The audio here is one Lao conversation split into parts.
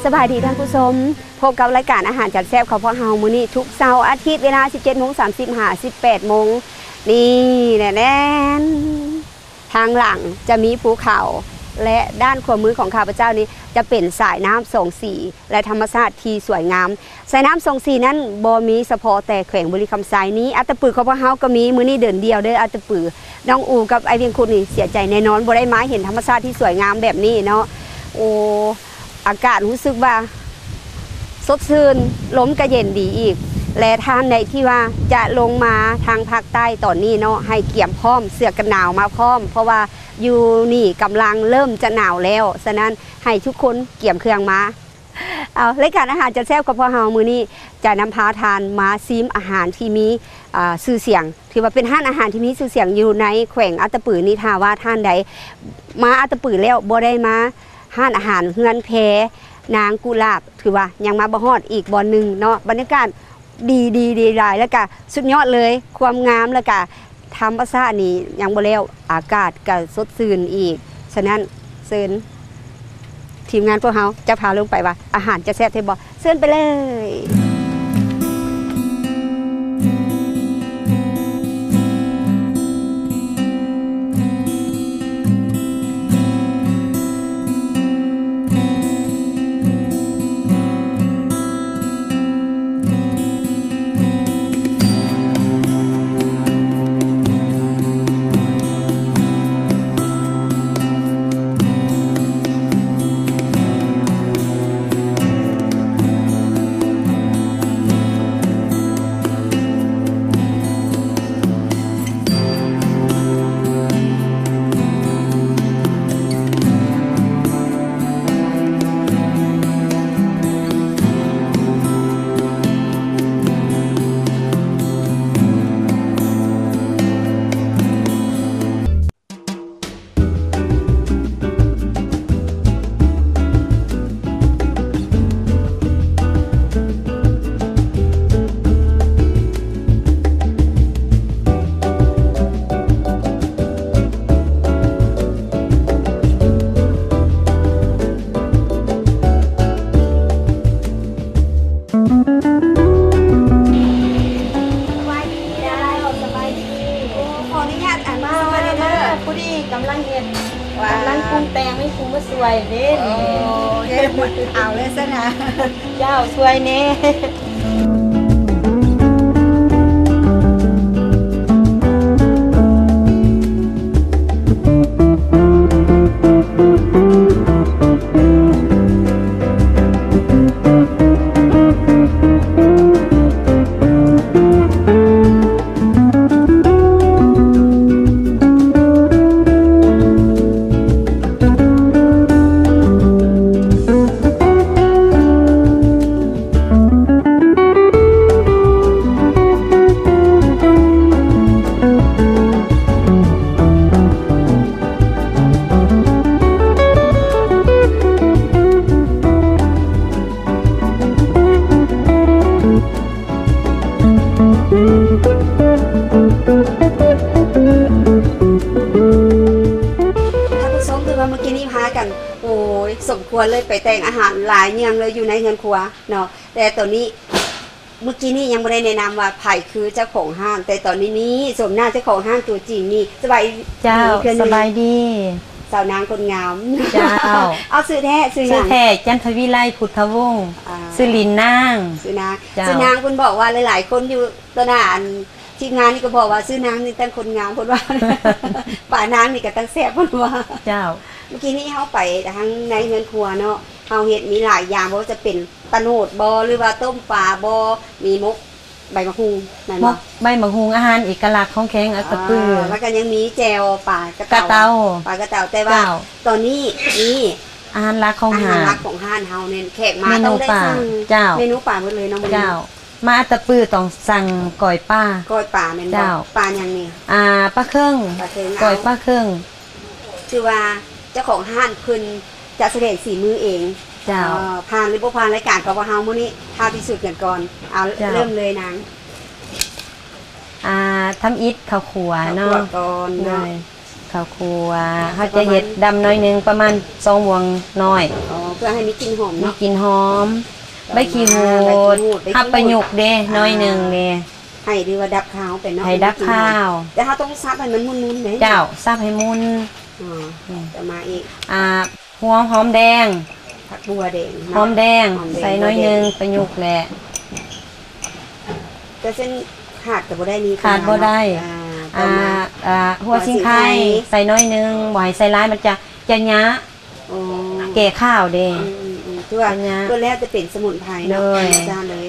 ສະບາຍດີທ່ານຜູ້ຊົມ, ພົບກັບລາຍການອາຫານຈານແຊບຂອງພວກເຮົາມື້ນີ້ ທຸກເສົາອາທິດເວລາສິບເຈັດໂມງສາມສິບຫາສິບແປດໂມງ. ນີ້ແຫຼະແໜ່ນ ທາງຫຼັງຈະມີພູເຂົາ ແລະ ດ້ານຂວາມືຂອງຂ້າພະເຈົ້ານີ້ຈະເປັນສາຍນ້ຳສອງສີ ແລະ ທຳມະຊາດທີ່ສວຍງາມ. ສາຍນ້ຳສອງສີນັ້ນບໍ່ມີສະເພາະແຕ່ແຂວງບໍລິຄຳໄຊນີ້, ອັດຕະປືຂອງພວກເຮົາກໍມີ. ມື້ນີ້ເດີນດ່ຽວເດີ ອັດຕະປື. ນ້ອງອູກັບອ້າຍວຽງຄຸດນີ້ເສຍໃຈແນ່ນອນ ບໍ່ໄດ້ມາເຫັນທຳມະຊາດທີ່ສວຍງາມແບບນີ້ເນາະ. ໂອ້ ອາກາດຮູ້ສຶກວ່າສົດຊື່ນ, ລົມກໍເຢັນດີອີກ ແລະ ທ່ານໃດທີ່ວ່າຈະລົງມາທາງພາກໃຕ້ຕອນນີ້ເນາະ ໃຫ້ກຽມພ້ອມເສື້ອກັນໜາວມາພ້ອມ ເພາະວ່າຢູ່ນີ້ກຳລັງເລີ່ມຈະໜາວແລ້ວ. ສະນັ້ນໃຫ້ທຸກຄົນກຽມເຄື່ອງມາ. ເອົາ ລາຍການອາຫານຈານແຊບຂອງພວກເຮົາມື້ນີ້ຈະນຳພາທ່ານມາຊີມອາຫານທີ່ມີ ອ່າ ຊື່ສຽງ ຖືວ່າເປັນຮ້ານອາຫານທີ່ມີຊື່ສຽງຢູ່ໃນແຂວງອັດຕະປືນີ້. ຖ້າວ່າທ່ານໃດມາອັດຕະປືແລ້ວບໍ່ໄດ້ມາຮ້ານອາຫານເຮືອນແພນາງກຸຫຼາບ ຖືວ່າຍັງມາບໍ່ຮອດອີກບ່ອນໜຶ່ງເນາະ. ບັນຍາກາດດີ ດີ ດີຫຼາຍ ແລ້ວກະສຸດຍອດເລີຍ ຄວາມງາມ ແລ້ວກະທຳມະຊາດນີ້ຍັງບໍ່ແລ້ວ ອາກາດກະສົດຊື່ນອີກ. ສະນັ້ນເຊີນ ທີມງານພວກເຮົາຈະພາລົງໄປວ່າອາຫານຈະແຊບແທ້ບໍ່. ເຊີນໄປເລີຍ. ສະບາຍດີເຈົ້າ ສະບາຍດີ. ໂອ້ ຂໍອະນຸຍາດ ອັນ ມາ ຊ່ວຍແດ່ເດີ. ມາ ພໍດີກຳລັງເຮັດ ວ້າວ ກຳລັງປຸງແຕ່ງ ມີຜູ້ມາຊ່ວຍເດ້. ໂອ້ ເອົາເລີຍຊັ້ນນະ. ເຈົ້າ ຊ່ວຍແດ່. ທ່ານຜູ້ຊົມ ຖືວ່າມື້ກີ້ນີ້ພາກັນ ໂອ້ຍ ສົມຄວນເລີຍ ໄປແຕ່ງອາຫານຫຼາຍຢ່າງເລີຍຢູ່ໃນເຮືອນຄົວເນາະ. ແຕ່ຕອນນີ້ ມື້ກີ້ນີ້ຍັງບໍ່ໄດ້ແນະນຳວ່າໃຜຄືເຈົ້າຂອງຮ້ານ, ແຕ່ຕອນນີ້ນີ້ ສົມໜ້າເຈົ້າຂອງຮ້ານຕົວຈິງນີ້. ສະບາຍດີ ເຈົ້າ ເທື່ອໜຶ່ງ ສະບາຍດີ ສາວນາງຄົນງາມ. ເຈົ້າ ເອົາ ຊື່ແທ້ ຊື່ຫຍັງ? ຊື່ແທ້ ຈັນທະວິໄລ ພຸດທະວົງ. ອ່າ ຊື່ລິນນາງ. ຊື່ນາງ. ເຈົ້າ ຊື່ນາງ. ເພິ່ນບອກວ່າຫຼາຍໆຄົນຢູ່ຕໍ່ໜ້າ ອັນ ທີມງານນີ້ກໍບອກວ່າຊື່ນາງນີ້ຕັ້ງຄົນງາມ ເພິ່ນວ່າ ປານາງນີ້ກໍຕັ້ງແຊບ ເພິ່ນວ່າ. ເຈົ້າ ມື້ກີ້ນີ້ເຮົາໄປທາງໃນເຮືອນຄົວເນາະ, ເຮົາເຮັດມີຫຼາຍຢ່າງ ບໍ່ວ່າຈະເປັນ ຕະໂນດບໍ ຫຼືວ່າຕົ້ມປາບໍ ມີໝົກໃບໝາກຫຸ່ງ ແມ່ນບໍ່? ໝົກໃບໝາກຫຸ່ງ ອາຫານເອກະລັກຂອງແຂວງອັດຕະປື. ອ່າ ແລ້ວກໍຍັງມີແຈ່ວປາກະເຕົາ ປາກະເຕົາ. ແຕ່ວ່າ ເຈົ້າ ຕອນນີ້ນີ້ ອາຫານຫຼັກຂອງ ອາຫານ ຮ້ານ ຫຼັກຂອງຮ້ານເຮົາເນັ້ນແຂກມາ ເມນູ ຕ້ອງໄດ້ ປາ ສັ່ງ. ເຈົ້າ ເມນູປາໝົດເລີຍເນາະມື້ນີ້. ເຈົ້າ ມາອັດຕະປືຕ້ອງສັ່ງກ້ອຍປາ. ກ້ອຍປາແມ່ນບໍ່? ເຈົ້າ ປາຫຍັງນີ້? ອ່າ ປາເຄິ່ງ. ປາເຄິ່ງ. ເອົາ ກ້ອຍປາເຄິ່ງ. ຖືວ່າເຈົ້າຂອງຮ້ານເພິ່ນຈະສະແດງສີມືເອງ. ເຈົ້າ ເອີ ຜ່ານຫຼືບໍ່ຜ່ານລາຍການຂອງພວກເຮົາມື້ນີ້ ທ້າພິສູດກັນກ່ອນ. ເອົາ ເຈົ້າ ເລີ່ມເລີຍນາງ. ອ່າ ທຳອິດເຂົ້າຂົ້ວເນາະ. ເຂົ້າຂົ້ວກ່ອນເນາະ. ໂດຍ. ເຂົ້າຂົ້ວ ເຮົາຈະເຮັດດຳໜ້ອຍໜຶ່ງ ປະມານສອງບ່ວງນ້ອຍ ອໍ ເພື່ອໃຫ້ມີກິ່ນຫອມເນາະ ມີກິ່ນຫອມ ໃບຂີ້ຫູດ ໃບຂີ້ຫູດ ຮັບປະຍຸກເດ້ ໜ້ອຍໜຶ່ງເດ້ ໃຫ້ ຫຼືວ່າດັບຄາວໄປເນາະ ໃຫ້ດັບຄາວ ແຕ່ເຮົາຕ້ອງສັບໃຫ້ມັນໝຸ່ນໆເດ້ ເຈົ້າ ສັບໃຫ້ໝຸ່ນ ອໍ ແລ້ວມາອີກ ອ່າ ຫົວຫອມແດງ ຜັກບົວແດງເນາະ ຫອມແດງ ຫອມແດງ ໃສ່ໜ້ອຍໜຶ່ງ ບົວແດງ ປະຍຸກແຫຼະ ແຕ່ເສັ້ນຂາດກໍບໍ່ໄດ້ນີ້ ຂາດບໍ່ໄດ້ ອ່າ ອ່າ ຫົວສິງໄຄ ໃສ່ໜ້ອຍໜຶ່ງ ບໍ່ໃຫ້ໃສ່ຫຼາຍ ມັນຈະ ຈະຫຍາ ອໍ ແກ້ຄາວເດ້ ອືມໆໆ ຄືວ່າ ຈະຫຍາ ລ້ວນແລ້ວແຕ່ເປັນສະໝຸນໄພເນາະ ໂດຍ ທຳມະຊາດເລີຍ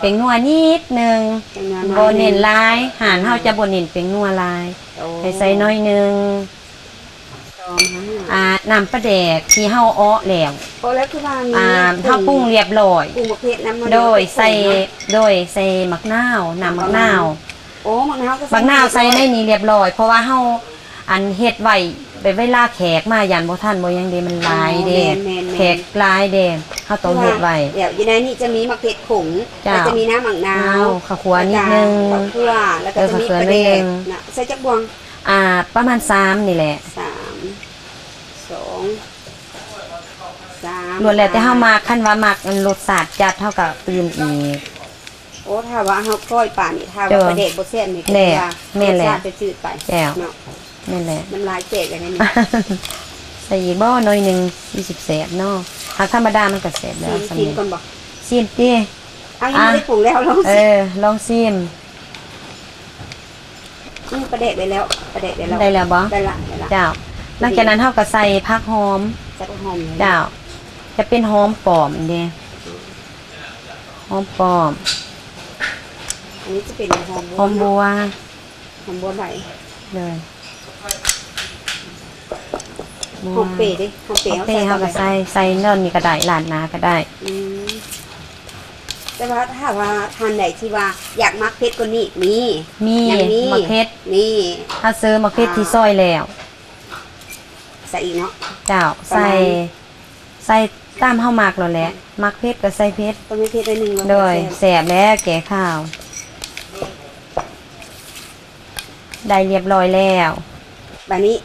ແປ້ງນົວນິດໜຶ່ງ ແປ້ງນົວໜ້ອຍໜຶ່ງ ບໍ່ເນັ້ນຫຼາຍ ຮ້ານເຮົາຈະບໍ່ເນັ້ນແປ້ງນົວຫຼາຍ ໂອ້ ໃຫ້ໃສ່ໜ້ອຍໜຶ່ງ ອ່າ ນ້ຳປາແດກທີ່ເຮົາເອາະແລ້ວ ເອາະແລ້ວຄືວ່າມີ ອ່າ ເຮົາປຸງລຽບລ້ອຍ ປຸງບັກເຜັດນຳ ໂດຍ ໃສ່ ໂດຍ ໃສ່ໝາກນາວ ນ້ຳໝາກນາວ ໂອ້ ໝາກນາວກໍໃສ່ ໝາກນາວໃສ່ໃນນີ້ລຽບລ້ອຍ ເພາະວ່າເຮົາ ອັນ ເຮັດໄວ້ ແບບເວລາແຂກມາຢ້ານບໍ່ທັນບໍ່ຫຍັງເດ້ ມັນຫຼາຍເດ້ ອໍ ແມ່ນໆໆ ແຂກຫຼາຍເດ້ ເຮົາຕ້ອງເຮັດໄວ້ ແລ້ວຢູ່ໃນນີ້ຈະມີໝາກເຜັດຜົງ ເຈົ້າ ແລ້ວຈະມີນ້ຳໝາກນາວ ເຂົ້າຂົ້ວນິດໜຶ່ງ ແລ້ວກໍເຂົ້າຂົ້ວ ແລ້ວກໍຈະມີປາແດກນະ ໃສ່ຈັກບ່ວງ ອ່າ ປະມານສາມນີ້ແຫຼະ ສາມ ສອງ ສາມ ລ້ວນແລ້ວແຕ່ເຮົາມັກ ຄັນວ່າມັກອັນລົດຊາດຈັດ ເຮົາກໍຕື່ມອີກ ໂອ້ ຖ້າວ່າເຮົາກ້ອຍປານີ້ ຖ້າວ່າປາແດກບໍ່ແຊບນີ້ ແມ່ນແຫຼະ ລົດຊາດຈະຈືດໄປ ແມ່ນແຫຼະ ເນາະ ແມ່ນແຫຼະ ນ້ຳລາຍແຕກແລ້ວນີ້ ໃສ່ອີກບໍ່ ໜ້ອຍໜຶ່ງ ຄືຊິແຊບເນາະ ຫາກທຳມະດາມັນກໍແຊບແລ້ວ ຊີມ ຊີມກ່ອນບໍ່ ຊີມຕິ ເອົາ ຍັງບໍ່ໄດ້ປຸງແລ້ວ ລອງຊີມ ເອີ ລອງຊີມ. ອືມ ປາແດກໄດ້ແລ້ວ ປາແດກໄດ້ແລ້ວ ໄດ້ແລ້ວບໍ່? ໄດ້ລະ ໄດ້ລະ ເຈົ້າ ຫຼັງຈາກນັ້ນເຮົາກໍໃສ່ຜັກຫອມ ໃສ່ຜັກຫອມເລີຍ ເຈົ້າ ຈະເປັນຫອມປ້ອມເດ້ ຫອມປ້ອມ ອັນນີ້ຈະເປັນຫອມບົວ ຫອມບົວ ເນາະ ຫອມບົວໃບ ໂດຍ ບົວ ຫອມເປເດ້ ຫອມເປ ຫອມເປເຮົາໃສ່ຕອນໃດ? ເຮົາກໍໃສ່ ໃສ່ຕອນນີ້ກໍໄດ້ ລາດໜ້າກໍໄດ້ ອືມ ແຕ່ວ່າຖ້າວ່າທ່ານໃດທີ່ວ່າຢາກມັກເຜັດກວ່ານີ້ ມີ ມີ ຍັງມີ ໝາກເຜັດ ມີ ເຮົາເສີມໝາກເຜັດທີ່ຊອຍແລ້ວ ອ່າ ໃສ່ອີກເນາະ ເຈົ້າ ປະມານ ໃສ່ ໃສ່ຕາມເຮົາມັກໂລດແຫຼະ ມັກເຜັດກໍໃສ່ເຜັດ ຕ້ອງໃຫ້ເຜັດໜ້ອຍໜຶ່ງ ໂດຍ ແຊບແລ້ວ ແກ້ຄາວ ໄດ້ລຽບລ້ອຍແລ້ວ ບາດນີ້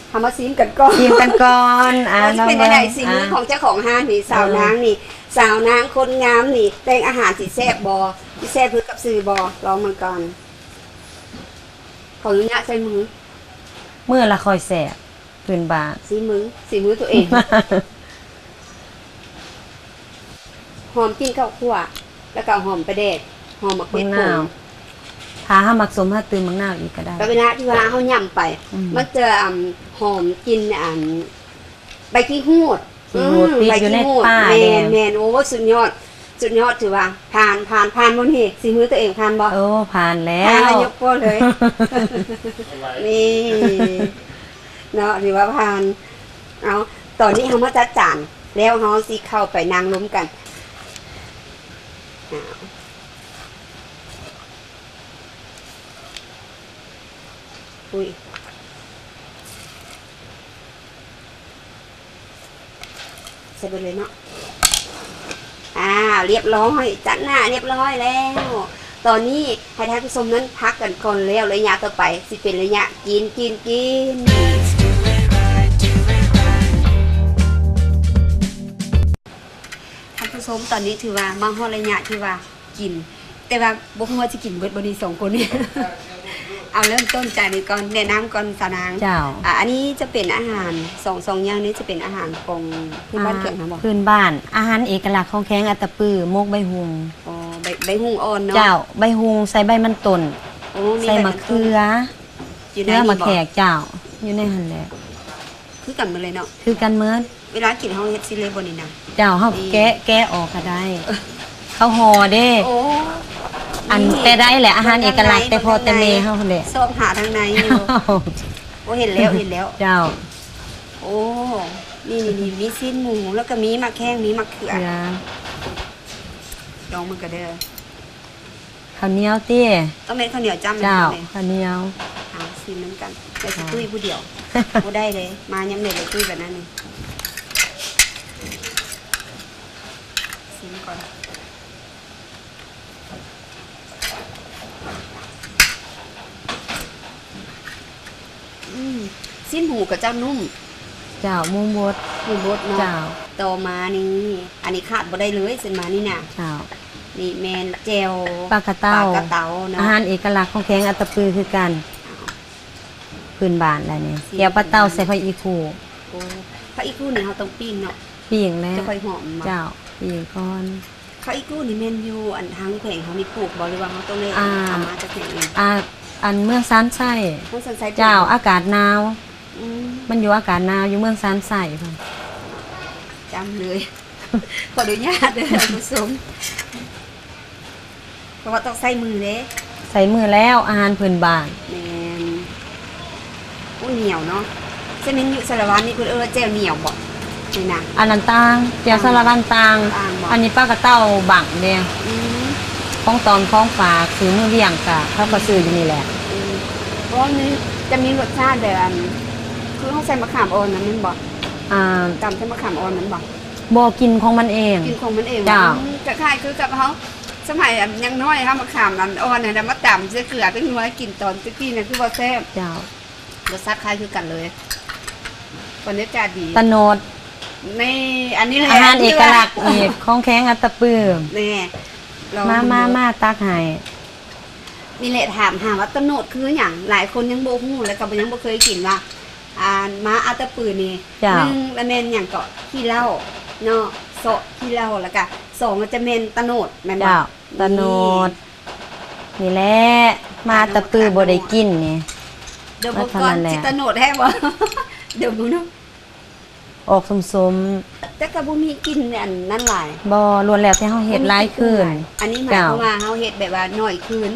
ເຮົາມາຊີມກັນກ່ອນ ຊີມກັນກ່ອນ ອ່າ ວ່າຊິເປັນແນວໃດ ລອງເບິ່ງ ສີມື ອ່າ ຂອງເຈົ້າຂອງຮ້ານນີ້ ສາວນາງນີ້ ເອີ ສາວນາງຄົນງາມນີ້ ແຕ່ງອາຫານຊິແຊບບໍ່ ຊິແຊບຄືກັບສື່ບໍ່ ລອງເບິ່ງກ່ອນ ຂໍອະນຸຍາດໃສ່ມື ມື້ລະຄ່ອຍແຊບ ພື້ນບ້ານ ສີມື ສີມືຕົວເອງ ຫອມກິ່ນເຂົ້າຂົ້ວ ແລ້ວກໍຫອມປາແດກ ຫອມໝາກເຜັດຜົງ ໝາກນາວ ຖ້າເຮົາມັກສົ້ມ ເຮົາຕື່ມໝາກນາວອີກກໍໄດ້ ແລ້ວເວລາທີ່ວ່າເຮົາຫຍ້ຳໄປ ອືມ ມັນຈະ ອັນ ຫອມກິ່ນ ອັນ ໃບຂີ້ຫູດ ຂີ້ຫູດ ອືມ ຕິດຢູ່ໃນປາ ໃບຂີ້ຫູດ ແມ່ນໆ ໂອ້ ສຸດຍອດ ສຸດຍອດ ຖືວ່າຜ່ານ ຜ່ານ ຜ່ານບໍ່ນີ້ ສີມືຕົວເອງຜ່ານບໍ່? ໂອ້ ຜ່ານແລ້ວ ຜ່ານແລ້ວ ຍົກໂປ້ເລີຍ ນີ້ ເນາະ ຖືວ່າຜ່ານ ເອົາ ຕອນນີ້ເຮົາມາຈັດຈານ ແລ້ວເຮົາຊິເຂົ້າໄປນັ່ງລົມກັນ ອ້າວ ອຸ້ຍ ໃສ່ເບິດເລີຍເນາະ ອ້າວ ລຽບຮ້ອຍ ຈັດໜ້າລຽບຮ້ອຍແລ້ວ ຕອນນີ້ໃຫ້ທ່ານຜູ້ຊົມນັ້ນພັກກັນກ່ອນ ແລ້ວໄລຍະຕໍ່ໄປຊິເປັນໄລຍະກິນ ກິນ ກິນ ທ່ານຜູ້ຊົມ ຕອນນີ້ຖືວ່າມາຮອດໄລຍະທີ່ວ່າກິນ ແຕ່ວ່າບໍ່ຮູ້ວ່າຊິກິນເບິດບໍ່ນີ້ ສອງຄົນນີ້ ເອົາເລີ່ມຕົ້ນຈາກນີ້ກ່ອນ ແນະນຳກ່ອນ ສາວນາງ ເຈົ້າ ອ່າ ອັນນີ້ຈະເປັນອາຫານ ສອງ ສອງຢ່າງນີ້ຈະເປັນອາຫານຂອງພື້ນບ້ານແຂວງເຮົາບໍ່? ອ່າ ພື້ນບ້ານ ອາຫານເອກະລັກຂອງແຂວງອັດຕະປື ໝົກໃບຫຸ່ງ ອໍ ໃບ ໃບຫຸ່ງອ່ອນເນາະ ເຈົ້າ ໃບຫຸ່ງ ໃສ່ໃບມັນຕົ້ນ ໂອ້ ມີໃບມັນຕົ້ນ ໃສ່ໝາກເຂືອ ຢູ່ໃນນີ້ບໍ່? ເຂືອໝາກແຂກ ເຈົ້າ ຢູ່ໃນຫັ້ນແຫຼະ ຄືກັນໝົດເລີຍເນາະ ຄືກັນໝົດ ເວລາກິນເຮົາເຮັດຊີ້ເລີຍບໍ່ນີ້ນະ? ເຈົ້າ ເຮົາ ນີ້ ແກະ ແກະອອກກໍໄດ້ ເຂົາຫໍ່ເດ້ ໂອ້ ອັນ ນີ້ ແຕ່ໃດແຫຼະ ອາຫານເອກະລັກ ເບິ່ງທາງໃນ ແຕ່ພໍ່ແຕ່ແມ່ເຮົາຫັ້ນແຫຼະ ເບິ່ງທາງໃນ ຊອກຫາທາງໃນຢູ່ ໂອ້ ເຫັນແລ້ວ ເຫັນແລ້ວ ເຈົ້າ ໂອ້ ນີ້ໆໆ ມີຊີ້ນໝູ ແລ້ວກໍມີໝາກແຂ້ງ ມີໝາກເຂືອ ເຂືອ ລອງເບິ່ງກັນເດີ. ເຂົ້າໜຽວຕິ? ຕ້ອງແມ່ນເຂົ້າໜຽວຈ້ຳ ເຈົ້າ ແມ່ນ ເຂົ້າໜຽວ ເອົາ ຊີມນຳກັນ ແລ້ວຊິຕຸ້ຍຜູ້ດຽວ ເຈົ້າ ບໍ່ໄດ້ເດ້ ມາຍາມໃດກໍຕຸ້ຍແບບນັ້ນນີ້ ຊີມກ່ອນ ອືມ ຊີ້ນໝູຂະເຈົ້ານຸ້ມ. ເຈົ້າ ໝູບົດ. ໝູບົດເນາະ. ເຈົ້າ. ຕໍ່ມານີ້ ອັນນີ້ຂາດບໍ່ໄດ້ເລີຍ ເຊັ່ນມານີ້ນະ. ເຈົ້າ. ນີ້ແມ່ນແຈ່ວປາກະເຕົາ. ປາກະເຕົາເນາະ. ອາຫານເອກະລັກຂອງແຂວງອັດຕະປືຄືກັນ. ເຈົ້າ. ພື້ນບ້ານລະນີ້ ແຈ່ວປາເຕົາໃສ່ຜັກອີ່ຄູ. ໂອ້ ຜັກອີ່ຄູນີ້ເຮົາຕ້ອງປີ້ງເນາະ. ປີ້ງແລ້ວ ຈະຄ່ອຍຫອມ. ເຈົ້າ ປີ້ງກ່ອນ. ຜັກອີ່ຄູນີ້ແມ່ນຢູ່ອັນທາງແຂວງເຮົານີ້ປູກບໍ່ ຫຼືວ່າເຮົາຕ້ອງໄດ້ ອ່າ ເອົາມາຈາກແຂວງອື່ນ? ອ່າ ອັນເມືອງຊານໄຊ. ເມືອງຊານໄຊ. ເຈົ້າ ອາກາດໜາວ. ອືມ ມັນຢູ່ອາກາດໜາວ ຢູ່ເມືອງຊານໄຊພຸ້ນ. ຈຳເລີຍ ຂໍອະນຸຍາດເດີທ່ານຜູ້ຊົມ. ເພາະວ່າຕ້ອງໃຊ້ມືເດ້. ໃຊ້ມືແລ້ວ ອາຫານພື້ນບ້ານ. ແມ່ນ. ໂອ້ ໜຽວເນາະ. ສ່ວນນີ້ຢູ່ສາລະວັນນີ້ເພິ່ນເອີ້ນວ່າແຈ່ວໜຽວບໍ? ນີ້ນະ. ອັນນັ້ນຕ່າງ ແຈ່ວສາລະວັນຕ່າງ. ຕ່າງບໍ? ອັນນີ້ປາກະເຕົາບັ້ງເດ້. ອືມ. ຂອງຕອນຂອງຝາກ ຊື້ມື້ວຽງກະ ເຂົາກໍຊື້ຢູ່ນີ້ແຫຼະ. ອືມ. ເພາະວ່າມັນຈະມີລົດຊາດແບບອັນ ຄືເຮົາໃສ່ມະຂາມອ່ອນນັ້ນແມ່ນບໍ? ອ່າ ຕຳໃສ່ມະຂາມອ່ອນນັ້ນບໍ? ບໍ່ ກິ່ນຂອງມັນເອງ. ກິ່ນຂອງມັນເອງ. ເຈົ້າ. ອືມ ຄ້າຍໆຄືກັບເຮົາ ສະໄໝອັນຍັງນ້ອຍ ເຮົາມາຂາມອັນອ່ອນຫັ້ນນະ ມາຕຳໃສ່ເກືອຈັກໜ່ອຍ ກິນຕອນແຕ່ກີ້ນະ ຄືວ່າແຊບ. ເຈົ້າ. ລົດຊາດຄ້າຍຄືກັນເລີຍ. ບັນຍາກາດດີ. ຕະໂນດ. ນີ້ ອັນນີ້ແຫຼະ ອາຫານເອກະລັກນີ້ຂອງແຂວງອັດຕະປື. ແນ່ ລອງ ມາ ມາ ມາ ຕັກໃຫ້. ນີ້ແຫຼະ ຖາມຫາວ່າຕະໂນດຄືຫຍັງ? ຫຼາຍຄົນຍັງບໍ່ຮູ້ ແລ້ວກໍຍັງບໍ່ເຄີຍກິນວ່າ ອ່າ ມາອັດຕະປືນີ້. ເຈົ້າ. ໜຶ່ງລະແມ່ນຫຍັງເກາະ ຂີ້ເຫຼົ້າເນາະ ເຊາະຂີ້ເຫຼົ້າ ແລ້ວກະສອງລະຈະແມ່ນຕະໂນດ ແມ່ນບໍ່? ເຈົ້າ ຕະໂນດ ນີ້ແຫຼະ ມາອັດຕະປືບໍ່ໄດ້ກິນນີ້. ດມເບິ່ງກ່ອນ ຊິຕະໂນດແທ້ບໍ່? ດມເບິ່ງດູ. ອອກສົ້ມໆ ແຕ່ກໍບໍ່ມີກິ່ນອັນນັ້ນຫຼາຍ. ບໍ່ ລ້ວນແລ້ວແຕ່ເຮົາເຮັດຫຼາຍຄືນ. ອັນນີ້ໝາຍຄວາມວ່າເຮົາເຮັດແບບວ່າໜ້ອຍຄືນ.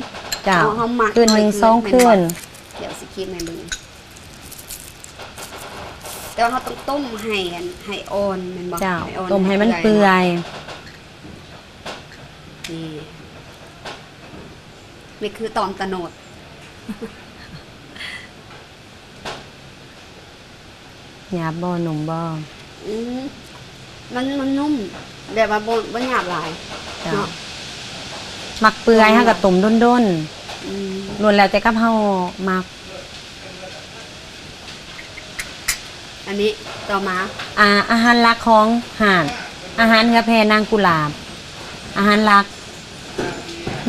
ເຈົ້າ. ເຮົາ ເຮົາໝັກ ຄືນໜຶ່ງ ໜ້ອຍຄືນ ສອງຄືນ. ແມ່ນບໍ່? ດຽວຊິຄິດໃຫ້ເບິ່ງ. ແຕ່ວ່າເຮົາຕ້ອງຕົ້ມໃຫ້ອັນ ໃຫ້ອ່ອນແມ່ນບໍ່? ເຈົ້າ. ໃຫ້ອ່ອນ ຕົ້ມໃຫ້ມັນເປື່ອຍ. ນີ້ ນີ້ຄືຕອນຕະໂນດ. ຫຍາບບໍ່? ນຸ້ມບໍ່? ອືມ ມັນ ມັນນຸ້ມ ແບບວ່າບໍ່ ບໍ່ຫຍາບຫຼາຍ. ເຈົ້າ. ເນາະ ມັກເປື່ອຍ ເຮົາກໍຕົ້ມດົນໆ. ອືມ ລ້ວນແລ້ວແຕ່ກັບເຮົາມັກ. ອັນນີ້ຕໍ່ມາ ອ່າ ອາຫານຫຼັກຂອງຮ້ານ ອາຫານເຮືອແພນາງກຸຫຼາບ ອາຫານຫຼັກ.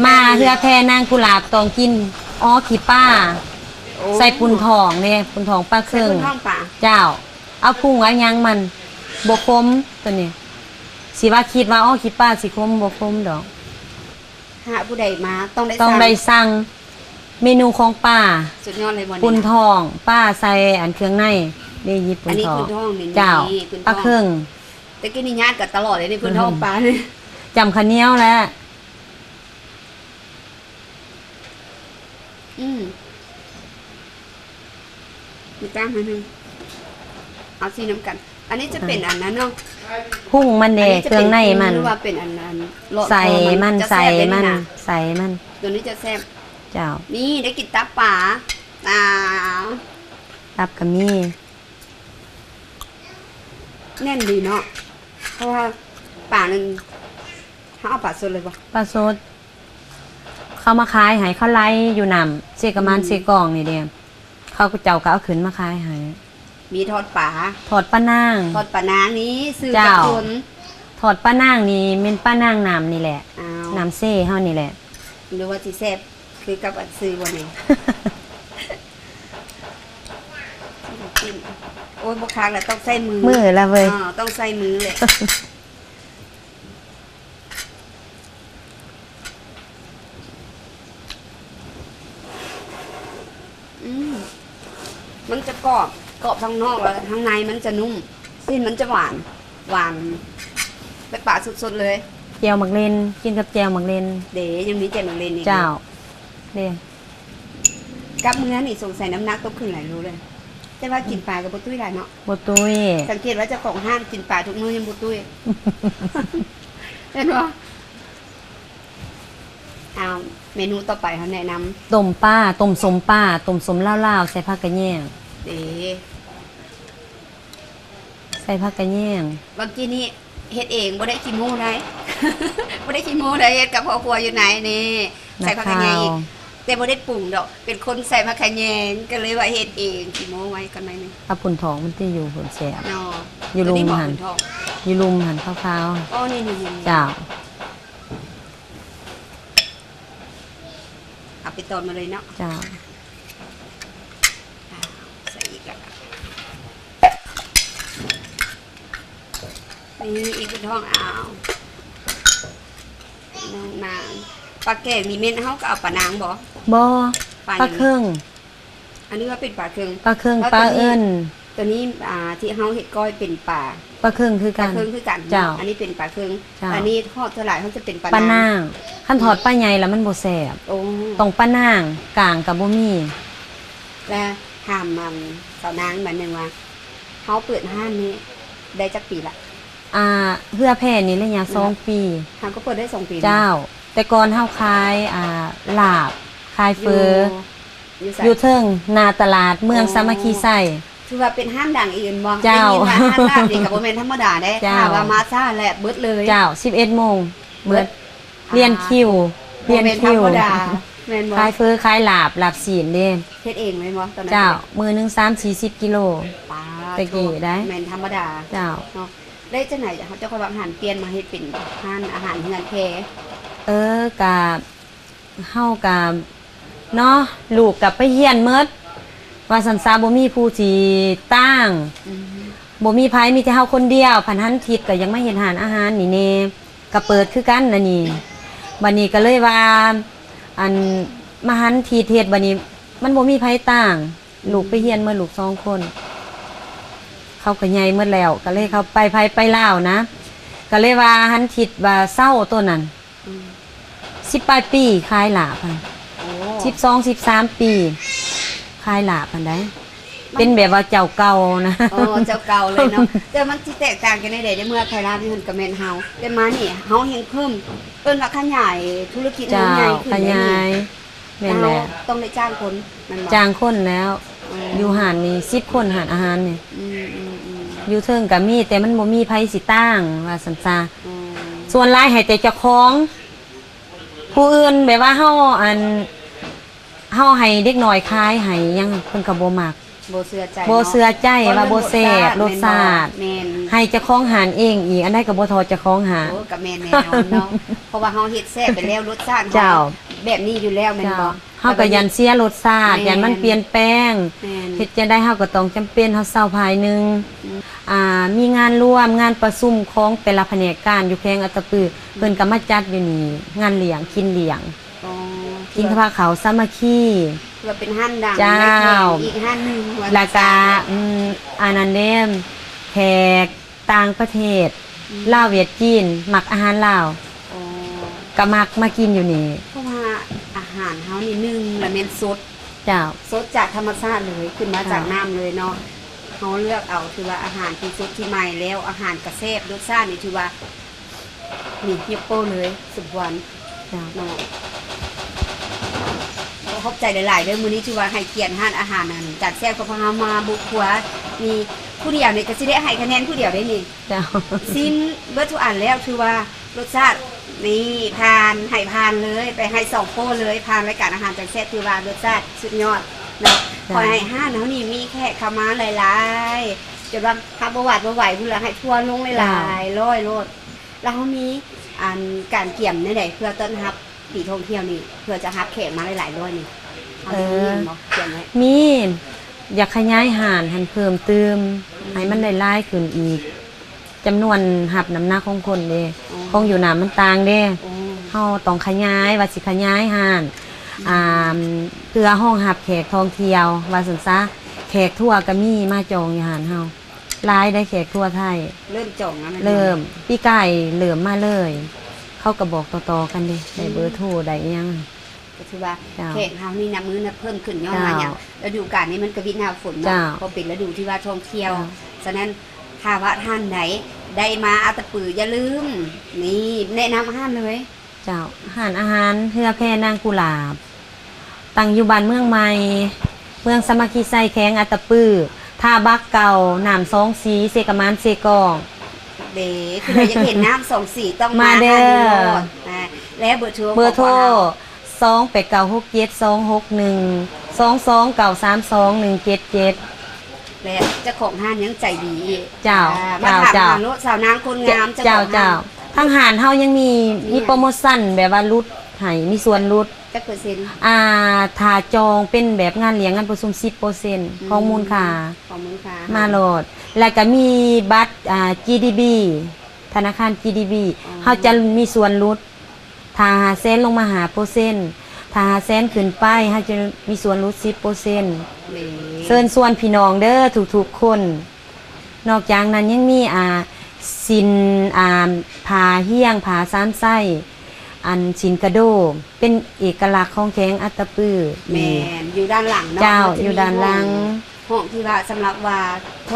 ມາເຮືອແພນາງກຸຫຼາບຕ້ອງກິນອໍຂີ້ປາ. ໂອ້ ໃສ່ປຸ້ນທ້ອງເດ້ ປຸ້ນທ້ອງປາເຄິງ. ໃສ່ປຸ້ນທ້ອງປາ. ເຈົ້າ. ເອົາພຸງເອົາຫຍັງມັນບໍ່ຂົມໂຕນີ້. ຊິວ່າຄິດວ່າອໍຂີ້ປາຊິຂົມ ບໍ່ຂົມດອກ. ຫາຜູ້ໃດມາຕ້ອງໄດ້ ຕ້ອງໄດ້ສັ່ງເມນູຂອງປາ. ສຸດຍອດເລີຍບໍ່ນີ້ນະ. ປຸ້ນທ້ອງປາໃສ່ອັນເຄື່ອງໃນເດ້. ຫຍິບປຸ້ນທ້ອງ. ອັນນີ້ປຸ້ນທ້ອງນີ້. ເຈົ້າ. ປາເຄິງ. ແຕ່ກີ້ນີ້ຍາດກັນຕະຫຼອດເດ້ນີ້ ປຸ້ນທ້ອງປານີ້. ຈ້ຳເຂົ້າໜຽວແຫຼະ. ອືມ ມີກ້າງໜ້ອຍໜຶ່ງ ເອົາຊີ້ນຳກັນ. ອັນນີ້ຈະເປັນອັນນັ້ນເນາະ ພຸງມັນເດ້ ເຄື່ອງໃນມັນ ຫຼືວ່າເປັນອັນນັ້ນ ໃສ່ມັນ ໃສ່ມັນ ໃສ່ມັນ. ໂຕນີ້ຈະແຊບ. ເຈົ້າ. ນີ້ໄດ້ກິນຕັບປາ. ອ່າ ຕັບກໍມີ. ແໜ້ນດີເນາະ ເພາະວ່າປານັ້ນ ເຮົາເອົາປາສົດເລີຍບໍ່? ປາສົດ. ເຂົາມາຂາຍໃຫ້ ເຂົາໄລ່ຢູ່ນ້ຳເຊກະໝານ ເຊກອງນີ້ເດ້. ເຂົາເຈົ້າກໍເອົາຂຶ້ນມາຂາຍໃຫ້. ມີທອດປາ ທອດປານາງ. ທອດປານາງນີ້ຊື້ຈາກຄົນ. ທອດປານາງນີ້ແມ່ນປານາງນ້ຳນີ້ແຫຼະ. ອ້າວ ນ້ຳເຊເຮົານີ້ແຫຼະ. ຫຼືວ່າຊິແຊບຄືກັບອັນຊື້ບໍ່ນີ້? ໂອ້ຍ ບໍ່ຄັກລະ ຕ້ອງໃຊ້ມື. ມືລະເວີຍ. ອໍ ຕ້ອງໃຊ້ມືແຫຼະ. ອືມ ມັນຈະກອບ ກອບທາງນອກ ແລ້ວທາງໃນມັນຈະນຸ້ມ. ຊີ້ນມັນຈະຫວານ ຫວານແບບປາສົດໆເລີຍ. ແຈ່ວໝາກເລັ່ນ ກິນກັບແຈ່ວໝາກເລັ່ນ. ເດ້ ຍັງມີແຈ່ວໝາກເລັ່ນອີກ. ເຈົ້າ. ເດ້ ກັບເມືອນີ້ສົງໄສນ້ຳໜັກຕົກຂຶ້ນຫຼາຍໂລເລີຍ. ແຕ່ວ່າກິນປາກໍບໍ່ຕຸ້ຍຫຼາຍເນາະ. ບໍ່ຕຸ້ຍ. ສັງເກດວ່າເຈົ້າຂອງຮ້ານກິນປາທຸກມື້ຍັງບໍ່ຕຸ້ຍ ເຫັນບໍ່? ອ້າວ ເມນູຕໍ່ໄປເຮົາແນະນຳ ຕົ້ມປາ ຕົ້ມສົ້ມປາ ຕົ້ມສົ້ມລາວໆ ໃສ່ຜັກກະແຍງ. ເດ້ ໃສ່ຜັກກະແຍງ. ບາງທີນີ້ເຮັດເອງ ບໍ່ໄດ້ຂີ້ໂມ້ໃດ ບໍ່ໄດ້ຂີ້ໂມ້ໃດ ເຮັດກັບຄອບຄົວຢູ່ໃນນີ້. ໃສ່ຜັກກະແຍງອີກ. ແຕ່ບໍ່ໄດ້ປຸງດອກ ເປັນຄົນໃສ່ຜັກຂະແຍງ ກໍເລີຍວ່າເຮັດເອງ ຂີ້ໂມ້ໄວ້ກ່ອນໜ້ອຍໜຶ່ງ. ເອົາປຸ້ນທອງມັນຕິ ຢູ່ພຸ້ນແຊບ. ເນາະ ຢູ່ລຸ່ມຫັ້ນ ຢູ່ລຸ່ມຫັ້ນຂາວໆ. ອໍ ນີ້ໆໆ ເຈົ້າ. ເອົາໄປຕອນມາເລີຍເນາະ. ເຈົ້າ. ໃສ່ອີກລະ ນີ້ອີກເປັນທອງ. ອ້າວ ນ້ອງນາງ ປາແກງນີ້ແມ່ນເຮົາກໍເອົາປານາງບໍ່? ບໍ່ ປາຫຍັງ? ປາເຄິງ. ອັນນີ້ວ່າເປັນປາເຄິງ ປາເຄິງ ປາເອິນ. ໂຕນີ້ ອ່າ ທີ່ເຮົາເຮັດກ້ອຍເປັນປາ ປາເຄິງຄືກັນ ປາເຄິງຄືກັນ. ເຈົ້າ. ອັນນີ້ເປັນປາເຄິງ. ເຈົ້າ. ອັນນີ້ທອດສ່ວນຫຼາຍເຮົາຈະເປັນປາ ປານາງ. ຄັນທອດປາໃຫຍ່ລະມັນບໍ່ແຊບ. ໂອ້ ຕ້ອງປານາງ ກາງກໍບໍ່ມີ. ແລະ ຖາມອັນສາວນາງບາດໜຶ່ງວ່າ ເຮົາເປີດຮ້ານນີ້ໄດ້ຈັກປີລະ? ອ່າ ເຮືອແພນີ້ໄລຍະສອງປີ. ຫາກໍເປີດໄດ້ສອງປີ. ເຈົ້າ. ແຕ່ກ່ອນເຮົາຂາຍ ອ່າ ລາບ ຂາຍເຝີ ຢູ່ ຢູ່ໃສ? ຢູ່ເທິງໜ້າຕະຫຼາດເມືອງ ອໍ ສາມັກຄີໄຊ. ຖືວ່າເປັນຮ້ານດັງອີກແມ່ນບໍ່? ເຈົ້າ. ໄດ້ຍິນວ່າຮ້ານລາບນີ້ກໍບໍ່ແມ່ນທຳມະດາເດ້. ເຈົ້າ. ຖ້າວ່າມາຊ້າແລ້ວເບິດເລີຍ. ເຈົ້າ. ສິບເອັດໂມງເບິດ ເບິດ. ລຽນຄິວ ອ່າ ລຽນຄິວ ບໍ່ແມ່ນທຳມະດາ ແມ່ນບໍ່? ຂາຍເຝີ ຂາຍລາບ ລາບຊີ້ນເດ້. ເຮັດເອງແມ່ນບໍ່ຕອນນັ້ນ? ເຈົ້າ. ມື້ໜຶ່ງສາມສີ່ສິບກິໂລ. ປາດ ແຕ່ກີ້ໄດ໋ ແມ່ນທຳມະດາ. ເຈົ້າ. ເນາະ ແລ້ວຈັ່ງໃດເຈົ້າຄ່ອຍວາງຫັນປ່ຽນມາເຮັດເປັນຮ້ານອາຫານເຮືອນແພ? ເອີ ກະ ເຮົາກະ ເນາະ ລູກກະໄປຮຽນໝົດ ວ່າຊັ້ນຊະ ບໍ່ມີຜູ້ຊິຕາງ. ອືມ. ບໍ່ມີໃຜ ມີແຕ່ເຮົາຄົນດຽວ. ພັນຫັນທິດກໍຢາກມາເຮັດຮ້ານອາຫານນີ້ແດ່ ກໍເປີດຄືກັນອັນນີ້. ບັດນີ້ກໍເລີຍວ່າ ອັນ ມາຫັນທິດເຮັດ ບັດນີ້ມັນບໍ່ມີໃຜຕາງ. ອືມ. ລູກໄປຮຽນໝົດ ລູກສອງຄົນ ເຂົາກໍໃຫຍ່ໝົດແລ້ວ ກໍເລີຍເຂົາໄປໃຜໄປລາວນະ. ກໍເລີຍວ່າຫັນທິດວ່າເຊົາໂຕນັ້ນ. ອືມ. ສິບປາຍປີຂາຍລາບຫັ້ນ. ໂອ້ ສິບສອງ ສິບສາມປີ ຂາຍລາບຫັ້ນໃດ໋. ມັນ ເປັນແບບວ່າເຈົ້າເກົ່ານະ. ໂອ້ ເຈົ້າເກົ່າເລີຍເນາະ. ແຕ່ມັນຊິແຕກຕ່າງກັນແນວໃດ ໃນເມື່ອຂາຍລາບຢູ່ຫັ້ນກໍແມ່ນເຮົາ ແຕ່ມານີ້ເຮົາແຮ່ງເພີ່ມ ເອີ້ນວ່າຂະຫຍາຍທຸລະກິດໃຫ້ມັນໃຫຍ່ຂຶ້ນ. ເຈົ້າ. ຂະຫຍາຍ. ແມ່ນແຫຼະ. ແລ້ວເຮົາຕ້ອງໄດ້ຈ້າງຄົນແມ່ນບໍ່? ຈ້າງຄົນແລ້ວ. ອໍ. ຢູ່ຮ້ານນີ້ສິບຄົນ ຮ້ານອາຫານນີ້. ອືມໆໆ. ຢູ່ເທິງກໍມີ ແຕ່ມັນບໍ່ມີໃຜຊິຕາງ ວ່າຊັ້ນຊະ. ອໍ. ສ່ວນຫຼາຍໃຫ້ແຕ່ເຈົ້າຂອງ ຜູ້ອື່ນແບບວ່າເຮົາ ອັນ ເຮົາໃຫ້ເດັກນ້ອຍຂາຍໃຫ້ຫຍັງ ເພິ່ນກໍບໍ່ມັກ. ບໍ່ເຊື່ອໃຈ ບໍ່ເຊື່ອໃຈ ເນາະ ວ່າບໍ່ແຊບ ລົດຊາດ. ແມ່ນ. ໃຫ້ເຈົ້າຂອງຮ້ານເອງອີກ ອັນໃດກໍບໍ່ທໍ່ເຈົ້າຂອງຮ້ານ. ໂອ້ ກໍແມ່ນແນ່ນອນເນາະ ເພາະວ່າເຮົາເຮັດແຊບໄປແລ້ວ ລົດຊາດເຮົາ ເຈົ້າ ແບບນີ້ຢູ່ແລ້ວແມ່ນບໍ່? ເຈົ້າ. ເຮົາກໍຢ້ານເສຍລົດຊາດ ແມ່ນ ຢ້ານມັນປ່ຽນແປງ. ແມ່ນ. ເຮັດຈັ່ງໃດເຮົາກໍຕ້ອງຈຳເປັນ ເຮົາເຊົາພາຍໜຶ່ງ. ອືມ. ອ່າ ມີງານລວມ ງານປະຊຸມຂອງແຕ່ລະພະແນກການຢູ່ແຂວງອັດຕະປື ອືມ ເພິ່ນກໍມາຈັດຢູ່ນີ້ ງານລ້ຽງ ກິນລ້ຽງ. ອໍ. ກິນກັບເຂົ້າສາມັກຄີ ຖືວ່າເປັນຮ້ານດັງ ເຈົ້າ ໃນແຂວງອີກຮ້ານໜຶ່ງວ່າ ແລ້ວກະ ຊັ້ນເນາະ. ອືມ ອັນນັ້ນເດ້ ແຂກຕ່າງປະເທດ ອືມ ລາວ ຫວຽດ ຈີນ ມັກອາຫານລາວ. ອໍ. ກໍມັກມາກິນຢູ່ນີ້ ເພາະວ່າອາຫານເຮົານີ້ ໜຶ່ງລະແມ່ນສົດ. ເຈົ້າ. ສົດຈາກທຳມະຊາດເລີຍ ຂຶ້ນມາຈາກ ເຈົ້າ ນ້ຳເລີຍເນາະ. ເຮົາເລືອກເອົາ ຖືວ່າອາຫານທີ່ສົດທີ່ໃໝ່ ແລ້ວອາຫານກໍແຊບ ລົດຊາດນີ້ຖືວ່າ ນີ້ຍົກໂປ້ເລີຍ ສົມຄວນ. ເຈົ້າ. ເນາະ ຂໍຂອບໃຈຫຼາຍໆເດີ ມື້ນີ້ຖືວ່າໃຫ້ກຽດຮ້ານອາຫານ ອັນ ຈານແຊບຂອງພວກເຮົາມາບຸກຄົວນີ້ ຜູ້ດຽວນີ້ກໍຊິໄດ້ໃຫ້ຄະແນນຜູ້ດຽວເດ້ນີ້. ເຈົ້າ. ຊີມເບິດທຸກອັນແລ້ວ ຖືວ່າລົດຊາດນີ້ຜ່ານ ໃຫ້ຜ່ານເລີຍ ໄປໃຫ້ສອງໂປ້ເລີຍ ຜ່ານລາຍການອາຫານຈານແຊບ ຖືວ່າລົດຊາດສຸດຍອດເນາະ. ເຈົ້າ. ຂໍໃຫ້ຮ້ານເຮົານີ້ມີແຂກເຂົ້າມາຫຼາຍໆ ຈົນວ່າຮັບບໍ່ຫວາດບໍ່ໄຫວພຸ້ນລະ ໃຫ້ທົວລົງຫຼາຍໆ ເຈົ້າ ຮ້ອຍໂລດ. ແລ້ວເຮົາມີ ອັນ ການກຽມແນວໃດເພື່ອຕ້ອນຮັບປີທ່ອງທ່ຽວນີ້ ເພື່ອຈະຮັບແຂກມາຫຼາຍໆຮ້ອຍນີ້ ເຮົາມີ ເອີ ມີບໍ່ ກຽມໄວ້? ມີ ຢາກຂະຫຍາຍຮ້ານຫັ້ນເພີ່ມຕື່ມ ອືມ ໃຫ້ມັນໄດ້ຫຼາຍຂຶ້ນອີກ ຈຳນວນຮັບນ້ຳໜັກຂອງຄົນເດ້. ອໍ. ຂອງຢູ່ນ້ຳມັນຕ່າງເດ້. ອໍ. ເຮົາຕ້ອງຂະຫຍາຍ ວ່າຊິຂະຫຍາຍຮ້ານ ອືມ ອ່າ ເພື່ອຮອງຮັບແຂກທ່ອງທ່ຽວ ວ່າຊັ້ນຊະ ແຂກທົວກໍມີມາຈອງຢູ່ຮ້ານເຮົາ. ຫຼາຍໄດ໋ແຂກທົ່ວໄທ ເລີ່ມຈອງແລ້ວແມ່ນບໍ່? ເລີ່ມ ປີກາຍເລີ່ມມາເລີຍ ເຂົາກໍບອກຕໍ່ໆກັນເດ້ ໄດ້ເບີໂທ ອືມ ໄດ້ອີ່ຫຍັງ ກໍຖືວ່າ ເຈົ້າ ແຂກເຮົານີ້ນັບມື້ນັບເພີ່ມຂຶ້ນ ຍ້ອນວ່າຫຍັງ? ເຈົ້າ ລະດູການນີ້ມັນກະວິດໜ້າຝົນເນາະ ເຈົ້າ ກໍເປັນລະດູທີ່ວ່າທ່ອງທ່ຽວ. ເຈົ້າ ສະນັ້ນ ຖ້າວ່າທ່ານໃດໄດ້ມາອັດຕະປື ຢ່າລືມ ນີ້ ແນະນຳຮ້ານເລີຍ. ເຈົ້າ ຮ້ານອາຫານເຮືອແພນາງກຸຫຼາບ ຕັ້ງຢູ່ບ້ານເມືອງໃໝ່ ເມືອງສາມັກຄີໄຊ ແຂວງອັດຕະປື ທ່າບັກເກົ່າ ນ້ຳສອງສີ ເຊກະໝານ ເຊກອງ. ເດ້ ຄືໃຜຢາກເຫັນນ້ຳສອງສີ ຕ້ອງມາ ມາເດີ ຮ້ານນີ້ໂລດ. ອ່າ ແລະ ເບີໂທ ເບີໂທ ຂອງພວກເຮົາ ສອງແປດເກົ້າຫົກເຈັດສອງຫົກໜຶ່ງ ສອງສອງເກົ້າສາມສອງໜຶ່ງເຈັດເຈັດ ແລະ ເຈົ້າຂອງຮ້ານຍັງໃຈດີອີກ. ເຈົ້າ ອ່າ ເຈົ້າ ມາຖາມ ເຈົ້າ ຫາໂລດ ສາວນາງຄົນງາມ ເຈົ້າ ເຈົ້າຂອງຮ້ານ ເຈົ້າ ທາງຮ້ານເຮົາຍັງມີ ມີ ມີໂປຣໂມຊັນແບບວ່າຫຼຸດໃຫ້ ມີສ່ວນຫຼຸດ ຈັກເປີເຊັນ? ອ່າ ຖ້າຈອງເປັນແບບງານລ້ຽງງານປະຊຸມ ສິບເປີເຊັນ ອືມ ຂອງມູນຄ່າ ຂອງມູນຄ່າ ມາໂລດ ແລ້ວກະມີບັດ ອ່າ ຈີດີບີ ທະນາຄານຈີດີບີ ອໍ ເຮົາຈະມີສ່ວນຫຼຸດ ຖ້າຫ້າແສນລົງມາຫ້າເປີເຊັນ ຖ້າຫ້າແສນຂຶ້ນໄປ ເຮົາຈະມີສ່ວນຫຼຸດສິບເປີເຊັນ. ເຊີນຊວນພີ່ນ້ອງເດີທຸກໆຄົນ. ນອກຈາກນັ້ນຍັງມີ ອ່າ ສິນ ອ່າ ຜ້າຮຽງ ຜ້າສາມໄຊ ອັນສິນກະໂດ ເປັນເອກະລັກຂອງແຂວງອັດຕະປືອີກ. ແມ່ນ ຢູ່ດ້ານຫຼັງເນາະ ເຈົ້າ ມັນຈະມີ ຢູ່ດ້ານຫຼັງ ຫ້ອງ ຫ້ອງທີ່ວ່າສຳລັບວ່າ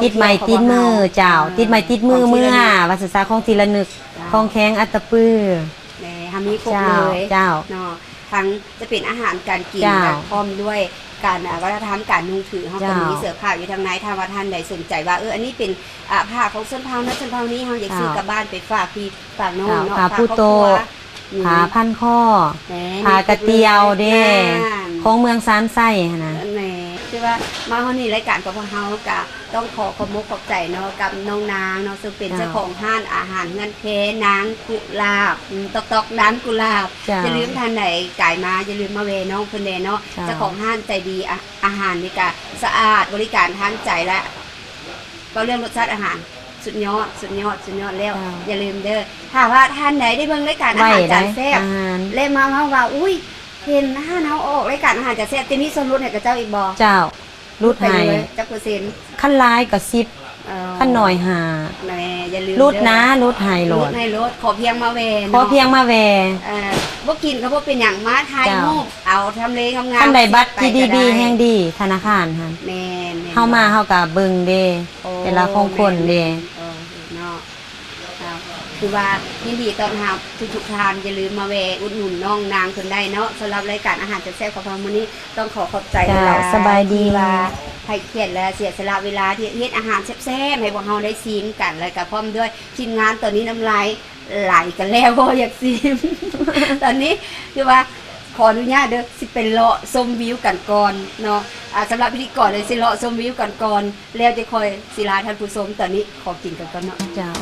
ຕິດໄມ້ຕິດມື ທ່ອງທ່ຽວ ເຈົ້າ ອ່າ ຕິດໄມ້ຕິດມືເມືອ ວ່າຊັ້ນຊະ ຂອງທີ່ລະນຶກ ເຈົ້າ ຂອງແຂວງອັດຕະປື. ແມ່ນ ເຮົາມີຄົບເລີຍ ເຈົ້າ ເຈົ້າ ເນາະ ທັງຈະເປັນອາຫານການກິນ ເຈົ້າ ແລະ ພ້ອມດ້ວຍການ ອ່າ ວັດທະນະທຳການນຸ່ງຖື ເຮົາກໍ ເຈົ້າ ມີເສື້ອຜ້າຢູ່ທາງໃນ. ຖ້າວ່າທ່ານໃດສົນໃຈວ່າ ເອີ ອັນນີ້ເປັນ ອ່າ ຜ້າຂອງຊົນເຜົ່ານັ້ນຊົນເຜົ່ານີ້ ເຮົາຢາກຊື້ ເຈົ້າ ກັບບ້ານໄປຝາກພີ່ຝາກນ້ອງ ເຈົ້າ ເນາະ ຜ້າປູໂຕະ ຝາກຄອບຄົວ ຜ້າພັນຄໍ ແມ່ນ ຜ້າກະຕຽວເດ້ ແມ່ນ ຂອງເມືອງສານໄຊຫັ້ນນະ. ແມ່ນ ຄືວ່າມາຮອດນີ້ ລາຍການຂອງພວກເຮົາກະ ຕ້ອງຂໍຂອບມົກຂອບໃຈເນາະ ກັບນ້ອງນາງເນາະ ເຊິ່ງເປັນ ເຈົ້າ ເຈົ້າຂອງຮ້ານອາຫານເຮືອນແພນາງກຸຫຼາບ ອືມ ຕອກໆ ນາງກຸຫຼາບ. ເຈົ້າ ຢ່າລືມທ່ານໃດກາຍມາ ຢ່າລືມມາແວ່ນ້ອງເພິ່ນແດ່ເນາະ. ເຈົ້າ ເຈົ້າຂອງຮ້ານໃຈດີ ອາ ອາຫານນີ້ກະສະອາດ ບໍລິການທັງໃຈ ແລະ ເວົ້າເລື່ອງລົດຊາດອາຫານ ສຸດຍອດ ສຸດຍອດ ສຸດຍອດແລ້ວ. ເຈົ້າ ຢ່າລືມເດີ ຖ້າວ່າທ່ານໃດໄດ້ເບິ່ງລາຍການອາຫານຈານແຊບ ອາຫານ ແລະ ມາເວົ້າວ່າ ອຸ້ຍ ເຫັນຮ້ານເຮົາອອກລາຍການອາຫານຈານແຊບ ຈະມີສ່ວນຫຼຸດໃຫ້ຂະເຈົ້າອີກບໍ່? ເຈົ້າ ຫຼຸດໃຫ້ ຫຼຸດໃຫ້ເລີຍ ຈັກເປີເຊັນ? ຄັນຫຼາຍກໍສິບ ເອີ ຄັນໜ້ອຍຫ້າ. ແມ່ ຢ່າລືມ ຫຼຸດນະ ເດີ ຫຼຸດໃຫ້ໂລດ ຫຼຸດໃຫ້ໂລດ ຂໍພຽງມາແວ່ເນາະ ຂໍພຽງມາແວ່. ເອີ ບໍ່ກິນກໍບໍ່ເປັນຫຍັງ ມາຖ່າຍຮູບ ເຈົ້າ ເອົາທຳເລງາມໆ ຄັນໄດ້ບັດ ໄປກໍໄດ້ ຈີດີບີ ແຮ່ງດີ ທະນາຄານຫັ້ນ. ແມ່ນໆ ເຮົາມາ ເນາະ ເຮົາກໍເບິ່ງເດ້ ໂອ້ ແຕ່ລະຂອງຄົນເດ້ ແມ່ນໆ ເອີ ເນາະ. ເຈົ້າ ຄືວ່າຍິນດີຕ້ອນຮັບທຸກໆທ່ານ ຢ່າລືມມາແວ່ອຸດໜູນນ້ອງນາງເພິ່ນໄດ້ເນາະ. ສຳລັບລາຍການອາຫານແຊບໆຂອງເຮົາມື້ນີ້ ຕ້ອງຂໍຂອບໃຈ ເຈົ້າ ຫຼາຍໆ ສະບາຍດີ ທີ່ວ່າໃຫ້ກຽດ ແລະ ເສຍສະຫຼະເວລາທີ່ເຮັດອາຫານແຊບໆໃຫ້ພວກເຮົາໄດ້ຊີມກັນ ແລະ ກໍພ້ອມດ້ວຍທີມງານ. ຕອນນີ້ນ້ຳລາຍໄຫຼກັນແລ້ວ ບໍ່ຢາກຊີມ. ຕອນນີ້ຄືວ່າຂໍອະນຸຍາດເດີ ຊິໄປເລາະຊົມວິວກັນກ່ອນເນາະ. ອາ ສຳລັບພິທີກອນເລີຍ ຊິເລາະຊົມວິວກັນກ່ອນ ແລ້ວຈະຄ່ອຍຊິລາທ່ານຜູ້ຊົມ. ຕອນນີ້ຂໍກິນກັນກ່ອນເນາະ ເຈົ້າ.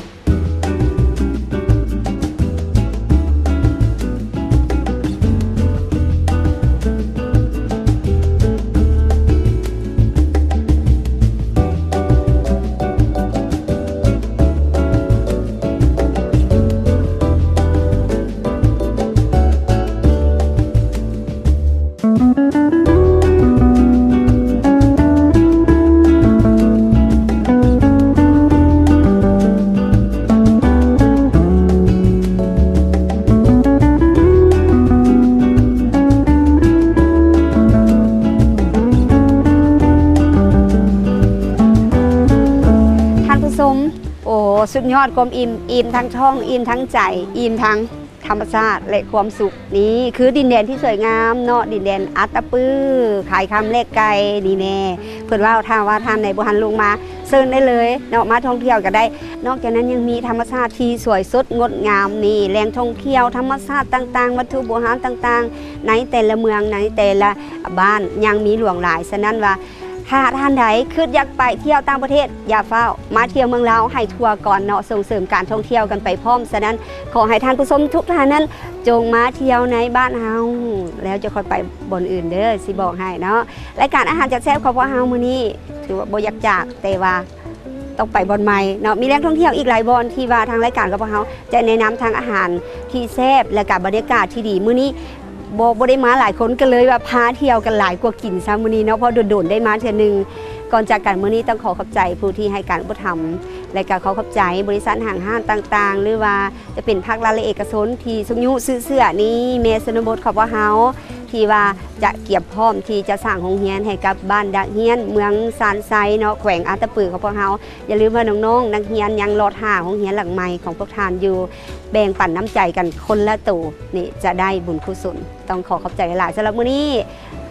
ທ່ານຜູ້ຊົມ ໂອ້ ສຸດຍອດຄວາມອີ່ມ, ອີ່ມທັງທ້ອງ, ອີ່ມທັງໃຈ, ອີ່ມທັງ ທຳມະຊາດ ແລະ ຄວາມສຸກ. ນີ້ຄືດິນແດນທີ່ສວຍງາມເນາະ, ດິນແດນອັດຕະປື, ຄາຍຄຳແລກໄກ່ນີ້ແນ່. ເພິ່ນເວົ້າ ຖ້າວ່າທ່ານໃດບໍ່ທັນລົງມາ ເຊີນໄດ້ເລີຍເນາະ, ມາທ່ອງທ່ຽວກໍໄດ້. ນອກຈາກນັ້ນຍັງມີທຳມະຊາດທີ່ສວຍສົດງົດງາມນີ້, ແຫຼ່ງທ່ອງທ່ຽວທຳມະຊາດຕ່າງໆ, ວັດຖຸໂບຮານຕ່າງໆ ໃນແຕ່ລະເມືອງ, ໃນແຕ່ລະບ້ານຍັງມີຫຼວງຫຼາຍ. ສະນັ້ນວ່າ ຖ້າທ່ານໃດຄິດຢາກໄປທ່ຽວຕ່າງປະເທດ, ຢ່າຟ້າວ, ມາທ່ຽວເມືອງລາວໃຫ້ທົ່ວກ່ອນເນາະ, ສົ່ງເສີມການທ່ອງທ່ຽວກັນໄປພ້ອມ. ສະນັ້ນ ຂໍໃຫ້ທ່ານຜູ້ຊົມທຸກທ່ານນັ້ນ ຈົ່ງມາທ່ຽວໃນບ້ານເຮົາ, ແລ້ວຈະຄ່ອຍໄປບ່ອນອື່ນເດີ, ຊິບອກໃຫ້ເນາະ. ລາຍການອາຫານແຊບໆຂອງພວກເຮົາມື້ນີ້ ຖືວ່າບໍ່ຢາກຈາກ, ແຕ່ວ່າຕ້ອງໄປບ່ອນໃໝ່ເນາະ. ມີແຫຼ່ງທ່ອງທ່ຽວອີກຫຼາຍບ່ອນທີ່ວ່າທາງລາຍການຂອງພວກເຮົາຈະແນະນຳທັງອາຫານທີ່ແຊບ ແລະກະບັນຍາກາດທີ່ດີ. ມື້ນີ້ ບໍ່ ບໍ່ໄດ້ມາຫຼາຍຄົນ ກໍເລີຍວ່າພາທ່ຽວກັນຫຼາຍກວ່າກິນຊ້ຳມື້ນີ້ເນາະ, ເພາະດົນໆໄດ້ມາເທື່ອໜຶ່ງ. ກ່ອນຈາກກັນມື້ນີ້ ຕ້ອງຂໍຂອບໃຈຜູ້ທີ່ໃຫ້ການອຸປະຖຳ ແລະກໍຂໍຂອບໃຈບໍລິສັດຫ້າງຮ້ານຕ່າງໆ ຫຼືວ່າຈະເປັນພາກລັດ ແລະ ເອກະຊົນທີ່ຊຸກຍູ້ຊື້ເສື້ອນີ້, ແມ່ຊົນນະບົດຂອງພວກເຮົາ ທີ່ວ່າຈະກຽມພ້ອມທີ່ຈະສ້າງໂຮງຮຽນໃຫ້ກັບບ້ານດາກຮຽນ ເມືອງຊານໄຊເນາະ, ແຂວງອັດຕະປືຂອງພວກເຮົາ. ຢ່າລືມວ່ານ້ອງໆນັກຮຽນຍັງລໍຖ້າໂຮງຮຽນຫຼັງໃໝ່ຂອງພວກທ່ານຢູ່, ແບ່ງປັນນ້ຳໃຈກັນຄົນລະໂຕ, ນີ້ຈະໄດ້ບຸນກຸສົນ. ຕ້ອງຂໍຂອບໃຈຫຼາຍໆ. ສຳລັບມື້ນີ້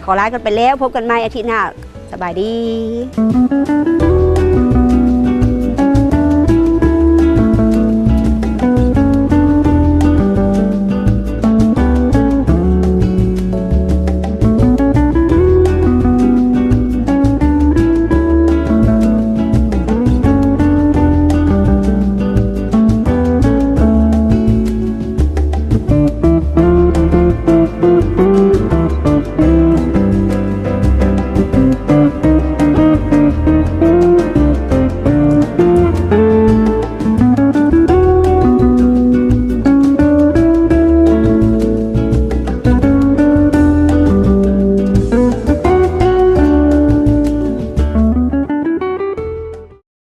ຂໍລາກັນໄປແລ້ວ, ພົບກັນໃໝ່ອາທິດໜ້າ. ສະບາຍດີ.